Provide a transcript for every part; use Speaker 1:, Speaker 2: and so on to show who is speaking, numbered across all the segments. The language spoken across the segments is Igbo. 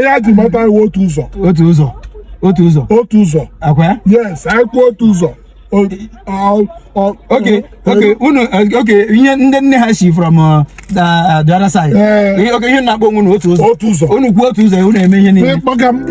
Speaker 1: Ihe a ji mata iwu otu ụzọ.
Speaker 2: Otu ụzọ, otu ụzọ.
Speaker 1: Otu ụzọ.
Speaker 2: Akwa ya?
Speaker 1: Yes, anyị kwuo otu ụzọ.
Speaker 2: Okay, unu, okay, ihe ndị nne ha si from the other side.
Speaker 1: Eh.
Speaker 2: Ihe, okay, ihe na-akpọ onwe unu otu ụzọ.
Speaker 1: Otu ụzọ.
Speaker 2: Unu kwuo otu ụzọ, unu eme ihe niile.
Speaker 1: Ịkpọga m.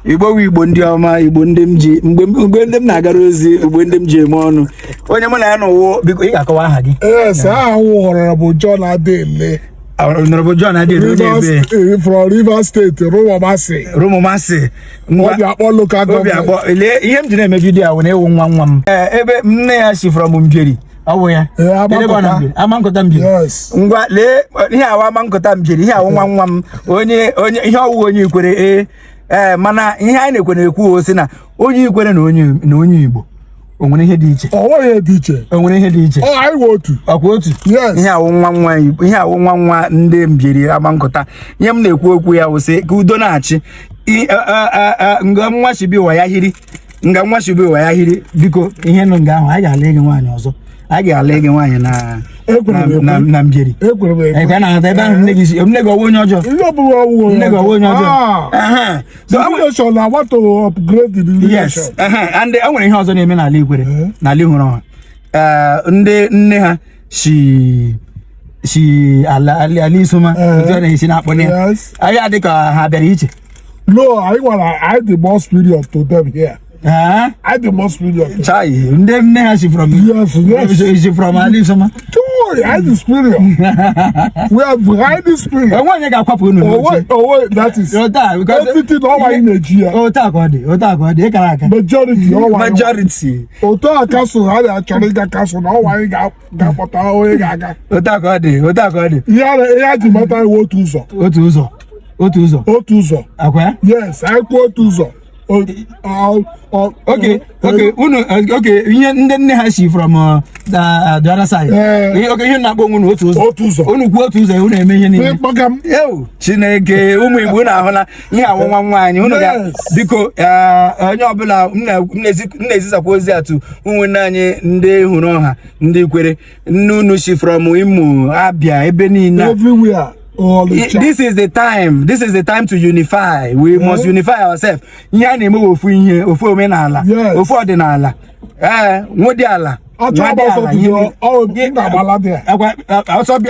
Speaker 2: Igbo wu Igbo ndị ọma, Igbo ndị m ji mgbe ndị m na-agara ozi, mgbe ndị m ji eme ọnụ. Onye mụ na ya nọwo, biko, ị ga-akọwa aha gị.
Speaker 1: Yes, aha m họrọ bụ John Adele.
Speaker 2: Honorable John Adele, onye
Speaker 1: Rivers,
Speaker 2: ebe?
Speaker 1: From Rivers State, Rumuomasi.
Speaker 2: Rumuomasi. Ngwa.
Speaker 1: Obiakpor local
Speaker 2: Obi
Speaker 1: government.
Speaker 2: akpọ. Lee ihe m ji na-eme video a wụ na ịwụ nwa nwa m. Ee, ebe nne ya si from Mbieri, ọ bụ ya?
Speaker 1: Ee, Amankụta.
Speaker 2: Ebe ọ na Mbieri? Amankụta Mbieri.
Speaker 1: Yes.
Speaker 2: Ngwa, lee ihe awa Amankụta Mbieri, ihe awụ nwa nwa m, onye ihe ọwụ onye Ikwere. Ee, mana ihe anyị na-ekwe na-ekwu o si na onye Ikwere na onye Igbo, o nwere ihe dị iche?
Speaker 1: O nweghị ihe dị iche.
Speaker 2: O nwere ihe dị iche?
Speaker 1: Ọ anyị wụ otu.
Speaker 2: Ọkwa otu?
Speaker 1: Yes.
Speaker 2: Ihe awụ nwa nwa Igbo, ihe awụ nwa nwa ndị Mbieri Amankụta. Ihe m na-ekwu okwu ya wụ sị ka udo na-achị. Nga nwa shibi ụwa ya hiri, nga nwa shibi ụwa ya hiri. Biko, ihe nụ nga ahụ, anyị ga-ala gị nwaanyị ọzọ, anyị ga-ala gị nwaanyị na
Speaker 1: Ekwere m
Speaker 2: na
Speaker 1: ekwe.
Speaker 2: na Mbieri.
Speaker 1: Ekwere m ekwe.
Speaker 2: Ekwe na ebe ahụ nne gị si, nne gị ọwụ onye ọjọọ?
Speaker 1: Ihe ọbụla ọwụ.
Speaker 2: Nne gị ọwụ onye ọjọọ?
Speaker 1: Ah.
Speaker 2: Aha. So,
Speaker 1: The relation, I want to upgrade the relation.
Speaker 2: Yes, ehe, and e nwere ihe ọzọ na-eme n'ala Ikwere, n'ala Ihuru Ọha. Ee, ndị nne ha si ala Isoma, otu a na-esi na-akpọ ya. Anyị adị ka ha bịara iche.
Speaker 1: No, I want I the more superior to them here.
Speaker 2: Eh?
Speaker 1: I the more superior. To
Speaker 2: Chai, ndị nne ha si from si from ala Isoma.
Speaker 1: Don't I the superior. We are behind the superior.
Speaker 2: Onwe onye ga-akwapụ unu
Speaker 1: Oh
Speaker 2: n'oche.
Speaker 1: wait, oh wait, that is
Speaker 2: Otu a, because
Speaker 1: everything all anyị na-eji ya.
Speaker 2: Otu a ka ọ dị, otu a ka ọ dị, ịkara aka.
Speaker 1: Majority all anyị.
Speaker 2: Majority.
Speaker 1: Otu a council ha na-achọrọ ịga council na ọwa anyị ga-akpọta onye ga-aga.
Speaker 2: Otu a ka ọ dị, otu a ka ọ dị.
Speaker 1: Ihe a ji mata iwu otu ụzọ.
Speaker 2: Otu ụzọ, otu ụzọ.
Speaker 1: Otu ụzọ.
Speaker 2: Akwa ya?
Speaker 1: Yes, anyị kwuo otu ụzọ.
Speaker 2: Okay, unu, okay, ihe ndị nne ha si from the other side.
Speaker 1: Eh.
Speaker 2: Ihe, okay, ihe na-akpọ onwe unu otu ụzọ.
Speaker 1: Otu ụzọ.
Speaker 2: Unu kwuo otu ụzọ, unu eme ihe niile.
Speaker 1: Ịkpọga m.
Speaker 2: Ewu, Chineke, ụmụ Igbo, unu ahụla ihe awụ nwa nwaanyị unu ga
Speaker 1: Yes.
Speaker 2: biko, onye ọbụla m na-ezisakwa ozi atụ ụmụnne anyị ndị hụrụ ọha, ndị Ikwere, nne unu si from Imo, Abia, ebe niile a.
Speaker 1: Everywhere. Ọlịcha.
Speaker 2: This is the time. This is the time to unify. We must unify ourselves. Ihe a na-eme bụ ofu ihe, ofu omenala, ofu ọdịnala. Ee, nwodi ala.
Speaker 1: Achọ
Speaker 2: nwadị
Speaker 1: ọgba ọsọ
Speaker 2: ala, ihe
Speaker 1: tụtụrụ
Speaker 2: niile.
Speaker 1: ọ m na-agbala dị ya.
Speaker 2: Akwa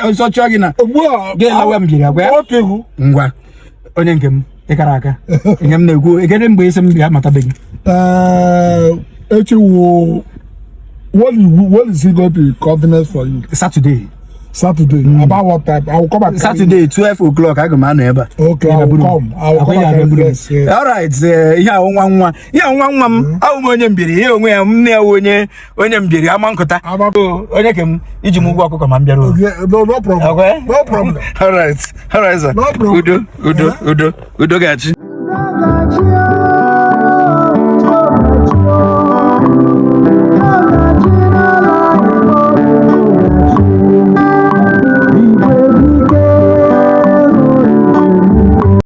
Speaker 2: ọsọ chọọ gị na
Speaker 1: Ugbu a
Speaker 2: gị lawa m jiri agwa ya.
Speaker 1: Otu ihu.
Speaker 2: Ngwa, onye nke m, ịkara aka. Ihe m na-ekwu, ekene mgbe isi m bịa matabeghị.
Speaker 1: Ee, echi wụ when is it going to be convenient for you?
Speaker 2: Saturday.
Speaker 1: Saturday. About what time? I will come and carry
Speaker 2: Saturday, 12 o'clock, aga m anọ ebe a.
Speaker 1: you. Okay, I will come. I will come and carry you. Yes.
Speaker 2: All right, ihe ahụ nwa nwa, ihe ahụ nwa nwa m, ahụ m onye Mbieri, ihe onwe ya, m nne ya wụ onye Mbieri Amankụta. Onye ke m, iji m ụgwọ ọkụkọ ma m bịara.
Speaker 1: Yeah, no problem.
Speaker 2: Okay?
Speaker 1: No problem.
Speaker 2: All right, sir.
Speaker 1: No problem.
Speaker 2: Udo, udo, udo, udo ga-achị.
Speaker 3: Udo ga-achị.